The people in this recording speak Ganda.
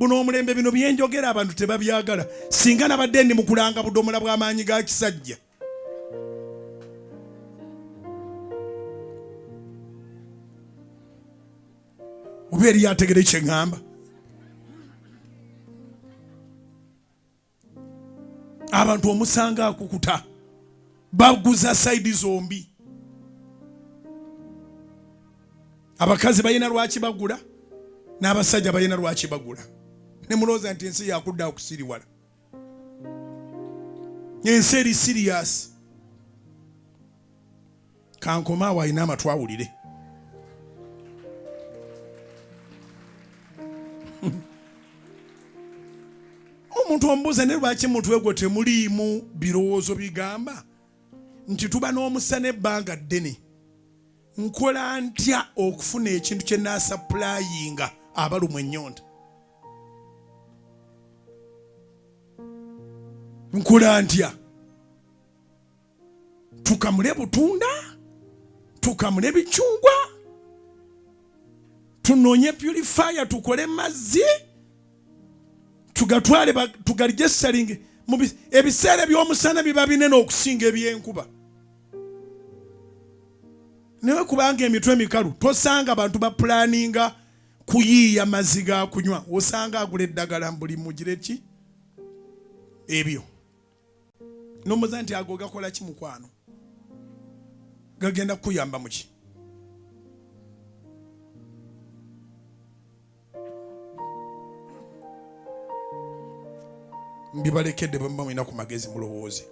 Guno omulembe bino byenjogera abantu tebabyagala. Singa nabadde ndi mukulanga budomola bw'amaanyi ga kisajja. Oba eriyo ategere kye ŋŋamba? Abantu omusanga akukuta baguza sayidi zombi. Abakazi balina lwaki bagula n'abasajja balina lwaki bagula, ne mulowooza nti ensi yakudda okusiriwala. Ensi eri siriyasi. Kankome awo, alina amatu awulire. Omuntu omubuuza ne lwaki mutwe gwo temuliimu birowoozo bigamba nti tuba n'omusana ebbanga ddene, nkola ntya okufuna ekintu kye naasapulayinga abalumwa ennyonta? Nkola ntya? Tukamule butunda, tukamule bicungwa, tunoonye purifier, tukole mazzi tugatwale tugaregistaringe. Ebiseera eby'omusana biba binene okusinga eby'enkuba, naye kubanga emitwe mikalu tosanga bantu bapulaninga kuyiiya mazzi ga kunywa, osanga agula eddagala mbuli mugire ki ebyo nomuza nti ago gakola ki mukwano, gagenda kukuyamba muki? Mbibalekedde bwe muba mulina ku magezi mulowooze.